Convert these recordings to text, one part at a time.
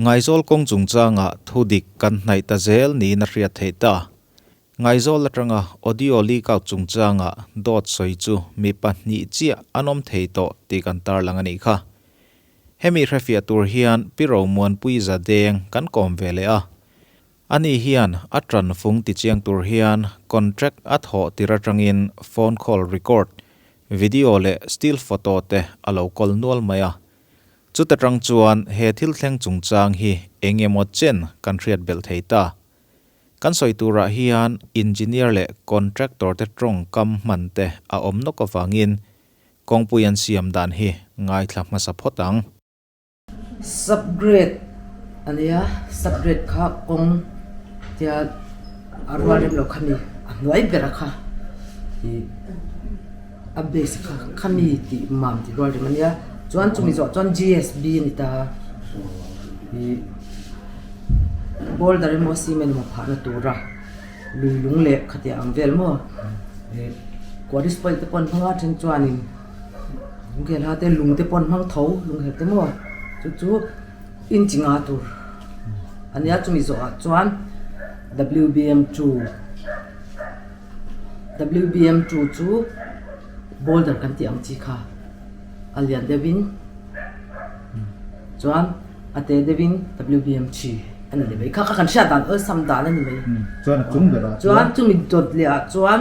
Ngaizawl kawng chungchangah thudik kan hnaih ta zel niin a hriat theih ta. Ngaizawl atanga audio leak out chungchangah dawt sawi chu mi pahnih chiah an awm thei tawh tih kan tarlang a nih kha. Hemi hrefiah tur hian Pi Romuanpui Zadeng kan kawm ve leh a. Ani hian a tanfung tichiang tur hian contract a thawh tir atangin phone call record, video leh still photo te a lo kawl nual mai a. Chuta tang chuan he thil thleng chungchang hi eng emaw chen kan hriat belh thei ta. Kan sawi turah hian engineer leh contractor te tawngkam hman te a awm nawk avangin kawngpui an siam dan hi ngaithla hmasa phawt ang. Subgrade a nia, subgrade kha kawng tia a rual rem lo kha mi a hnuai ber a kha ih a base kha khami tih mam tih rual rem a nia chuan chumi zawh chuan G_S_B a ni ta ih boulder emaw cement emaw phahna tura lui lung leh khatiang ang vel maw ih quarry spoil te pawh an hmang a then chuanin lung khel ha te lung te pawh an hmang tho lung her te maw chu chu inch nga tur a nia chumi zawhah chuan W_B_M two. WBM two chu boulder kan tih ang chi kha a lian deuhin chuan a te deuhin WBM three a ni leh mai kha kha kan hriat dan awlsam dan a ni mai chuan a chung berah chuan chumi dawt leh ah chuan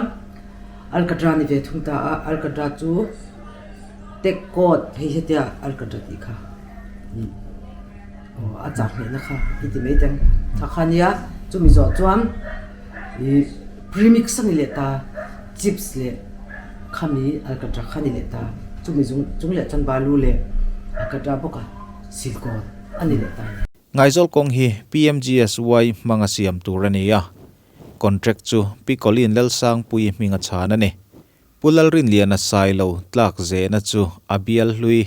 alkatra ni ve thung ta a alkatra chu tek coat hei hetia alkatra tih kha aw a chak hnehna kha i ti mai teng kha kha nia chumi zawh chuan. Ih premix a ni leh ta chips leh khami alkatra kha ni leh ta chumi chung chung leh chuan balu leh alkatra bawk a silkawn a ni leh ta. Ngaizawl kawng hi PMGSY hmanga siam tur a ni a, contract chu Pi Colleen Lalsangpuii hminga chhan a ni. Pu Lalrinliana Sailo tlak zehna chu a bial hlui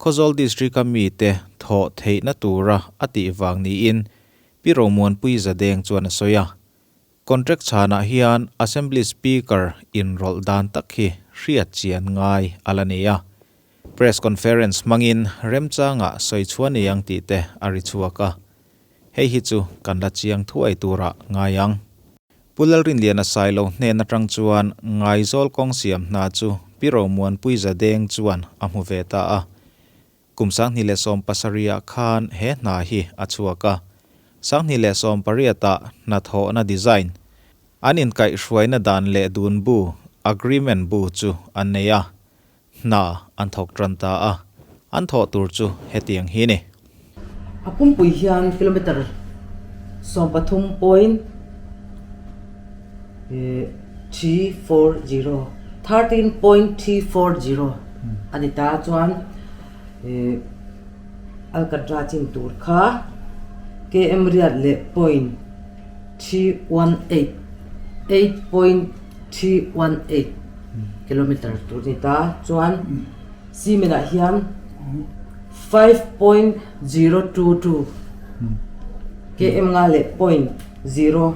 Khawzawl District-a mite thawh theihna tura a tih vang niin Pi Romuanpui Zadeng chuan a sawi a, Contract chhanah hian Assembly Speaker inrawlh dan tak hi hriat chian ngai a la ni a. Press conference hmangin remchangah sawi chhuah ni ang tih te a ri chhuak a. Hei hi chu kan la chiang thuai turah ngai ang. Pu Lalrinliana Sailo hnen atang chuan Ngaizawl kawng siam hna chu Pi Romuanpui Zadeng chuan a hmu ve ta a. Kum 2017 ah khan he hna hi a chhuak a, 2018 ah hnathawhna design, an inkaihhruaina dan leh dun bu, agreement bu chu an nei a, hna an thawk tan ta a, an thawh tur chu hetiang hi ni. A pumpui hian kilometre 13 point 340, 13.340, a ni ta chuan Alcatra chin tur kha KM riat leh point 318, 8.318, kilometre tur a ni ta chuan cement ah hian 5.022 KM nga leh point 022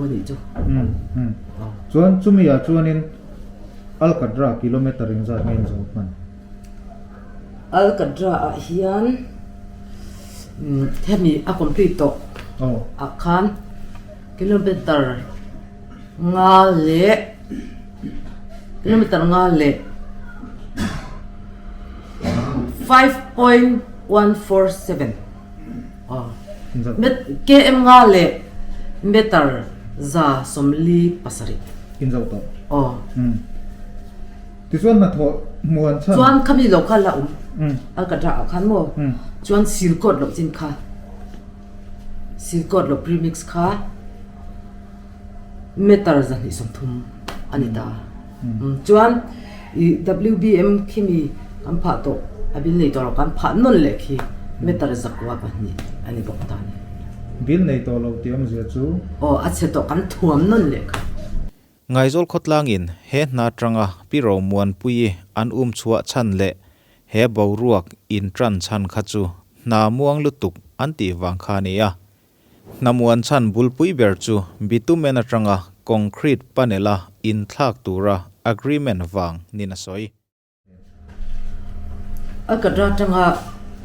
a nih chu. Chuan chumi ah chuanin Alkadra kilometre engzat nge in zawh hman? Alkadra ah hian hemi a complete tawh ah khan kilometre nga leh kilometre nga leh 5.147 km nga leh meter 147. In zo tawh. Aw. Tichuan hnathawh hmuan chhan. Chuan khami lo kha la awm. A ka dah ah khan maw. Chuan silkawt loh chin kha. Silkawt loh premix kha meter 230 a ni ta. Chuan i WBM khimi kan phah tawh a bil nei tawh lo kan phah nawn leh khi meter 902 a ni bawk ta a ni. Bil nei tawh lo tih awmzia chu. Aw a chhe tawh kan thuam nawn leh kha. Ngaizawl khawtlangin he hna tanga Pi Romuanpuii an um chhuah chhan leh he boruak in tan chhan kha chu hna muang lutuk an tih vang kha a ni a. Hnamuan chhan bulpui ber chu bitumen atanga concrete panel-a inthlak tura agreement vang nin a sawi. Alkatra atanga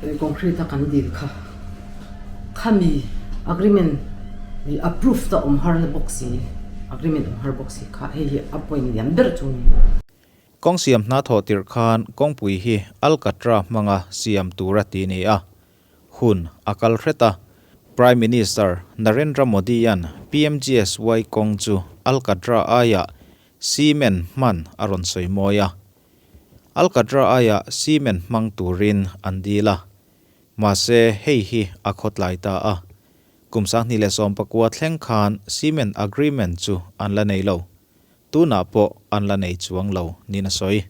Concrete a kan dil kha khami agreement ih approved a awm har bawk si agreement awm har bawk si kha hei hi a point lian ber chu a ni. Kawng siam hna thawh tirh khan kawngpui hi Alcatra hmanga siam tur a ti ni a, hun a kal hret a. Prime Minister Narendra Modi-a'n PMGSY kawng chu Alcatra aiah cement hman a rawn sawi mawi a. Alcatra aiah cement hmang turin an dil a, mahse hei hi a khawtlai ta a. Kum 2019 thleng khan cement agreement chu an la nei lo. Tunah pawh an la nei chuang lo niin a sawi.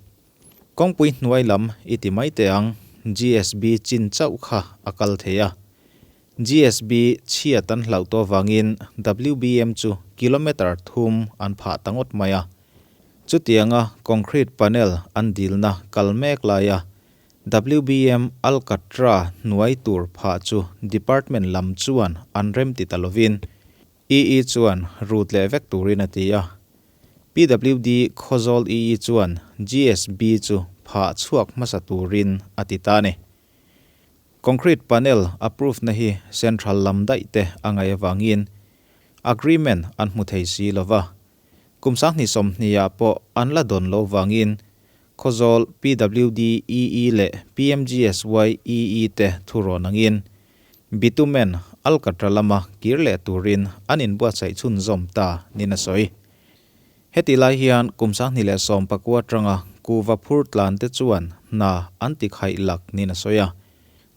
Kawngpui hnuai lam i ti mai teh ang, GSB chin chauh kha a kal thei a. GSB chhiat an hlauh tawh avangin WBM chu kilometre thum an phah ta ngawt mai a. Chutianga concrete panel an dilna kal mek laia WBM Alcatra hnuai tur phah chu department lam chuan an remti ta lovin EE chuan rut leh vek turin a ti a. PWD Khawzawl EE chuan GSB chu phah chhuak hmasa turin a ti ta a ni. Concrete panel approve na hi central lam daih te a ngaih avangin agreement an hmu thei si lo va. Kum 2020 ah pawh an la dawn lo vangin Khawzawl PWD EE leh PMGSY EE te thurawn angin Bitumen Alcatra lama kir leh turin an inbuatsaih chhunzawm ta niin a sawi. Heti lai hian kum 2019 atanga kuhva phur tlan te chuan hna an ti khaih lak niin a sawi a.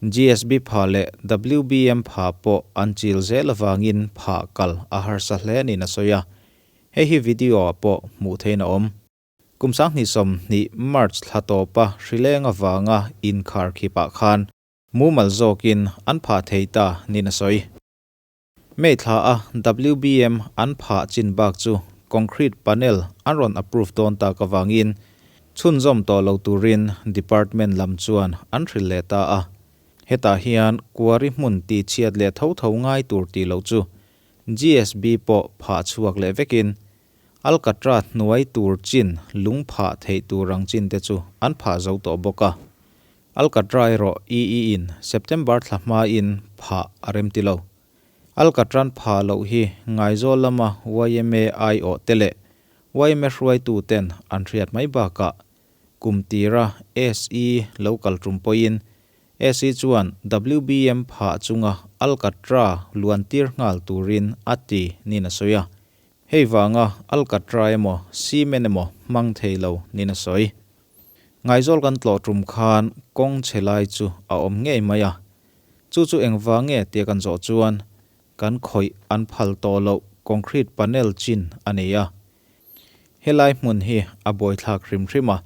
GSB pha leh WBM pha pawh an chil zel avangin pha kal a harsa hle niin a sawi a. Hei hi video ah pawh hmuh theihin a awm. Kum 2020 March thla tawpa hrileng avanga inkhar khipah khan Mumal zawkin an phah thei ta niin a sawi. May thla a WBM an phah chin bak chu concrete panel an rawn approve dawn tak avangin chhunzawm tawh lo turin department lam chuan an hrilh leh ta a. Hetah hian quarry hmun tihchhiat leh tho tho ngai tur tih loh chu GSB pawh phah chhuak leh vekin Alcatra hnuai tur chin lung phah theih tur ang chin te chu an phah zo tawh bawk a. Alcatra erawh EE in September thla hmain phah a rem ti lo. Alcatran phah loh hi Ngaizawl lama yma aiawh te leh yma hruaitu ten an hriat mai bakah kum tira SE lo kal tum pawhin SE chuan WBM phah chunga Alcatra luan tir nghal turin a ti niin a sawi a. Hei vanga Alcatra emaw cement emaw hmang thei lo niin a sawi. Ngaizawl kan tlawh tum khan kawng chhe lai chu a awm ngei mai a, chu chu engvang nge tia kan zawh chuan kan khawih an phal tawh loh concrete panel chin a nei a. Helai hmun hi a buaithlak hrim hrim a,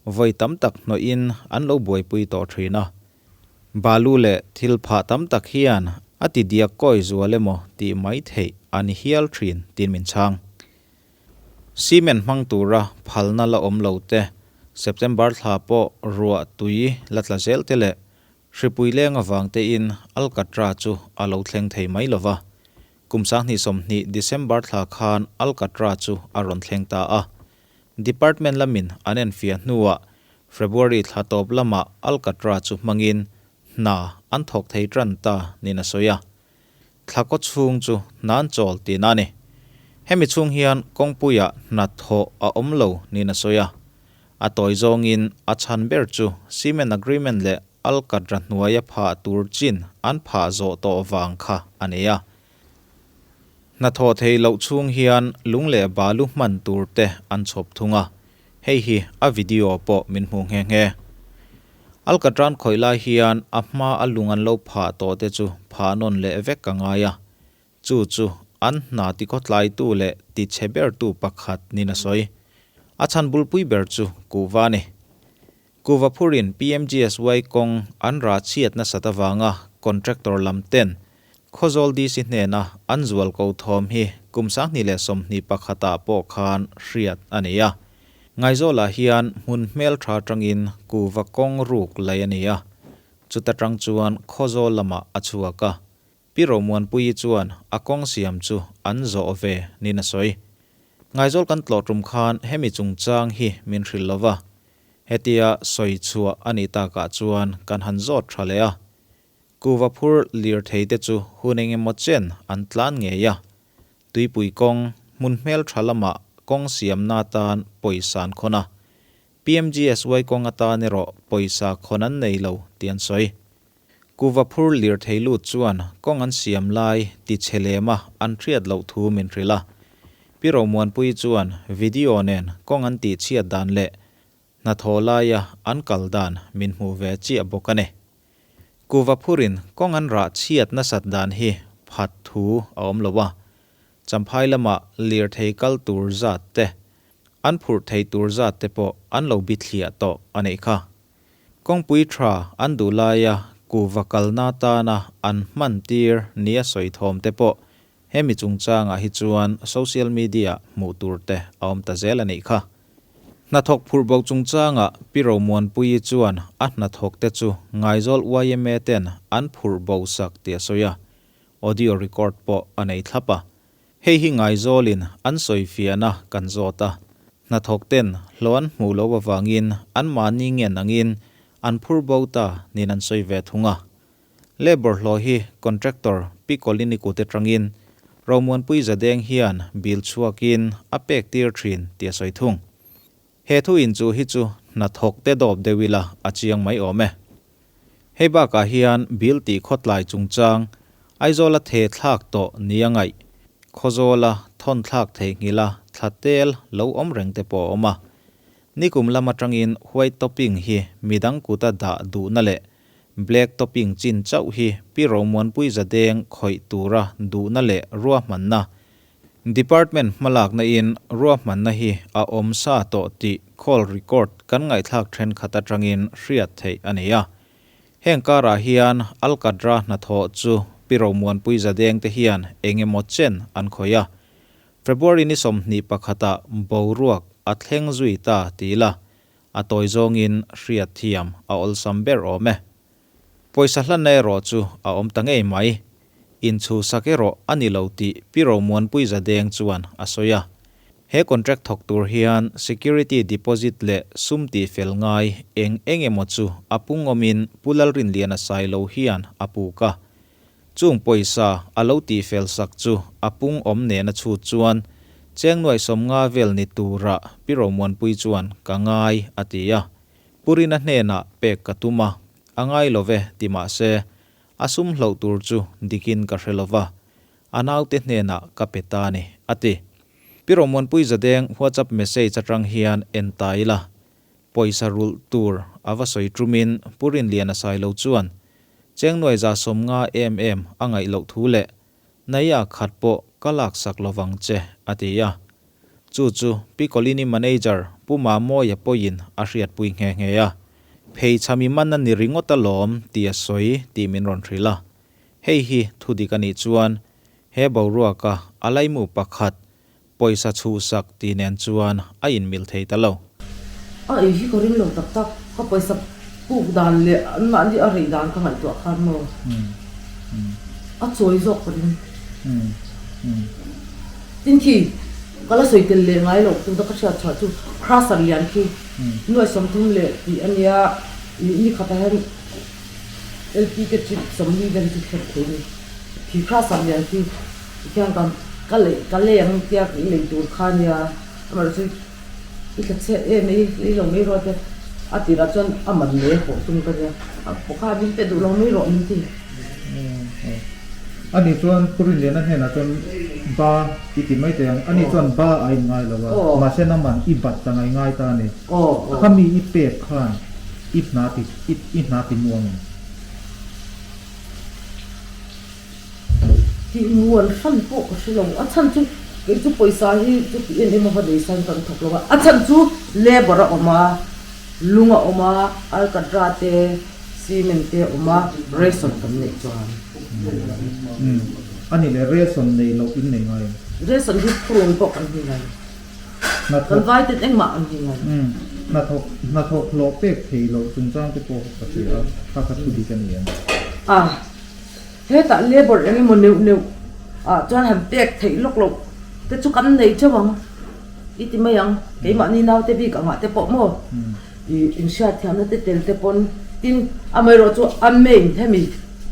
vawi tam tak hnawhin an lo buaipui tawh thin a. Balu leh thil phah tam tak hian a ti diak kawi zual emaw tih mai theih a ni hial thin tiin min chhang. Cement hmang tura phalna la awm lo te, September thla pawh ruah tui la tla zel te leh hripui leng avang tein Alcatra chu a lo thleng thei mai lo va. Kum 2020 December thla khan Alcatra chu a rawn thleng ta a. Department lamin an enfiah hnuah February thla tawp lamah Alcatra chu hmangin hna an thawk thei tan ta niin a sawi a. Thla kaw chhung chu hnan chawl tihna a ni. Hemi chhung hian kawngpuiah hna thawh a awm lo niin a sawi a. A tawi zawngin a chhan ber chu cement agreement leh Alcatra hnuaia phah tur chin an phah zawh tawh vang kha a ni a. Hna thawh thei loh chhung hian lung leh balu hman tur te an chhawp thung a. Hei hi a video pawh min hmuh nghe nghe. Alcatran khawih lai hian a hma a lung an lo phah tawh te chu phah nawn leh vek ka ngai a. Chu chu an hna tikhawtlaitu leh tichhe bertu pakhat niin a sawi. A chhan bulpui ber chu kuhva a ni. Kuhva phurin PMGSY kawng an rah chhiat nasat avanga contractor lam ten Khawzawl DC hnena an zual ko thawm hi kum 2021 ah pawh khan hriat a ni a. Ngaizawlah hian hmun hmel tha atangin kuhva kawng ruk laih a ni a, chuta tang chuan Khawzawl lamah a chhuak a. Pi Romuanpuii chuan a kawng siam chu an zawh ve niin a sawi. Ngaizawl kan tlawh tum khan hemi chungchang hi min hrilh lo va, hetia sawi chhuah a nih takah chuan kan han zawt tha leh a. Kuhva phur lirthei te chu hun engemaw chen an tlan ngei a, tuipui kawng hmun hmeltha lamah kawng siamna atan pawisa an khawn a, PMGSY kawng atan erawh pawisa khawn an nei lo tih an sawi. Kuhva phur lirthei lut chuan kawng an siam lai ti chhe lema an hriat loh thu min hrilh a. Pi Romuanpuii chuan video nen kawng an tihchhiat dan leh hnathawh laia an kal dan min hmuh ve chiah bawk a ni. Kuhva phurin kawng an rah chhiat nasat dan hi phat thu a awm lo a, Champhai lamah lirthei kal tur zat te, an phurh thei tur zat te pawh an lo bithliah tawh a nih kha. Kawngpui tha an duh laia kuhva kalna atana an hman tir nia sawi thawm te pawh hemi chungchangah hi chuan social media hmuh tur te a awm ta zel a nih kha. Hnathawk phurh bo chungchangah Pi Romuanpuii chuan a hnathawk te chu Ngaizawl yma ten an phurh bo sak tih a sawi a, audio record pawh a nei thlap a. Hei hi Ngaizawlin an sawifiahna kan zawt a, hnathawk ten hlawh an hmuh loh avangin anmahni ngen angin an phur bo ta niin an sawi ve thung a. Labour hlawh hi contractor Pi Colini kut atangin Romuanpui Zadeng hian bill chhuakin a pek tir thin tih a sawi thung. He thu inchuh hi chu hnathawk te dawp deuh ila a chiang mai awm e. Hei bakah hian bill tih khawtlai chungchang Aizawla the thlak tawh ni a ngaih, Khawzawla thawn thlak theihnghilha thla tel lo awm reng te pawh a awm a. Nikum lam atangin white topping hi midang kuta dah duhna leh black topping chin chauh hi Pi Romuanpui Zadeng khawih tura duhna leh ruahmanna Department hmalakna in ruahmanna hi a awm sa tawh tih call record kan ngaihthlak thenkhat atangin hriat theih a ni a. Heng karah hian Alkadra hnathawh chu Pi Romuanpui Zadeng te hian eng emaw chen an khawih a. February ni 21 ah boruak a thleng zui ta ti ila a tawi zawngin hriat thiam a awlsam ber awm e. Pawisa hlanna erawh chu a awm ta ngei mai. Inchhusak erawh a ni lo tih Pi Romuanpui Zadeng chuan a sawi a. He contract thawk tur hian security deposit leh sum tihfel ngai eng eng emaw chu a pung awmin Pu Lalrinliana Sailo hian a puk a. Chung pawisa a lo tihfel sak chu a pung awm nena chhut chuan cheng nuaih 50 vel ni tura Pi Romuanpui chuan ka ngai a ti a. Purina hnenah pek ka tum a, a ngai lo ve ti mah se, a sum hloh tur chu dikin ka hre lo va, a naute hnenah ka pe ta a ni, a ti. Pi Romuanpui Zadeng WhatsApp message atang hian en ta ila, pawisa rulh tur a va sawi tumin Pu Rinliana Sailo chuan cheng nuai 150 em em a ngaih loh thu leh Naia khat pawh ka laksak lovang che, a ti a. Chu chu Pi Colini manager Pu Mamawia pawhin a hriatpui nghe nghe a. Pheichham i man a ni ringawt alawm tih a sawi tih min rawn hrilh a. Hei hi thu dik a nih chuan he boruaka a laimu pakhat pawisa chhuhsak tih nen chuan a inmil thei ta lo. A ei hi ka ring lo tak tak, ka pawisa puk dan leh anmahni a rei dan ka ngaihtuah khan maw a chawi zawk ka ring. Tin khi ka la sawi tel leh ngai loh tuna ka hriat chhuah chu Crusher lian khi nuai 30 leh tih a nia ih ni khatah hian LPK chip 40 vel hi chu kher thei a ni. Khi Crusher lian khi tikhian kan ka lei ka lei ang tia lei tur kha a nia amaherawhchu i thla chhiat em mai lei lo mai rawh te a tirah chuan a man mai a pawh tum ka nia a pawh kha min pe duh lo mai rawh min ti. Ani chuan Pu Rinliana hnenah chuan ba i ti mai thei ang ani chuan ba a in ngai lo a mahse nangman i bat ta ngai ngai ta a ni khami i pek khan i hna ti i hna ti muang em? Tih muan hran pawh ka hre lo. A chhan chu kei chu pawisa hi chuti em em a va nei sain kan thawk lo a. A chhan chu labour a awm a, lung a awm a, alkatra te, cement te a awm a, ration kan neih chuan. Umm a nih leh ration nei loh in nei ngai em? Ration hi phurun pawh kan hmu ngai. Kan vai ten engmah an hmu ngai. Umm hnathawk hnathawk hlawh pek thei loh chungchang te pawh ka hria a, kha kha thu dik a ni em? A. Hetah labour eng emaw neuh neuh ah chuan han pek theih lawk loh te chu kan nei theuh ang i ti mai ang. Keimahni naute bik angah te pawh maw ih inhriatthiamna te tel te pawn tin amaherawh chu a main hemi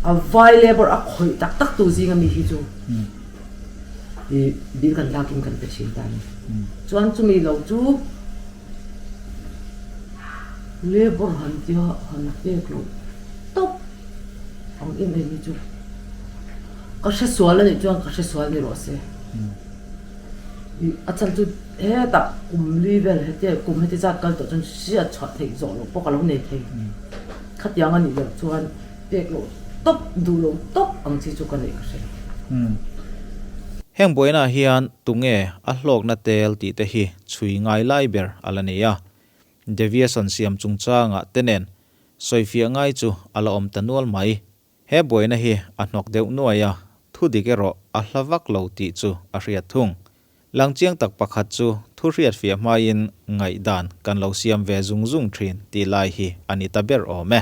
A vai labour a khawih tak tak tu zinga mi hi chu i bill kan lakin kan pe thin ta a ni. Chuan chumi lo chu labour han tia han pek loh tawp ang em em hi chu ka hre sual a nih chuan ka hre sual ni rawh se. A chhan chu hetah kum li vel heti kum heti zat kal tawh chuan hriat chhuah theih zawh loh pawh ka lo nei thei. Khatiang a nih loh chuan pek loh tawp duh loh tawp ang chi chu ka neih ka hre lo. Heng buainaah hian tunge a hlawkna tel tih te hi chhui ngai lai ber a la ni a. Deviation siam chungchangah te nen sawifiah ngai chu a la awm ta nual mai. He buaina hi a hnawk deuh nuai a, thu dik erawh a hla vak lo tih chu a hriat thung. Langchiang tak pakhat chu thu hriatfiah hmain ngaihdan kan lo siam ve zung zung thin tih lai hi a ni ta ber awm e.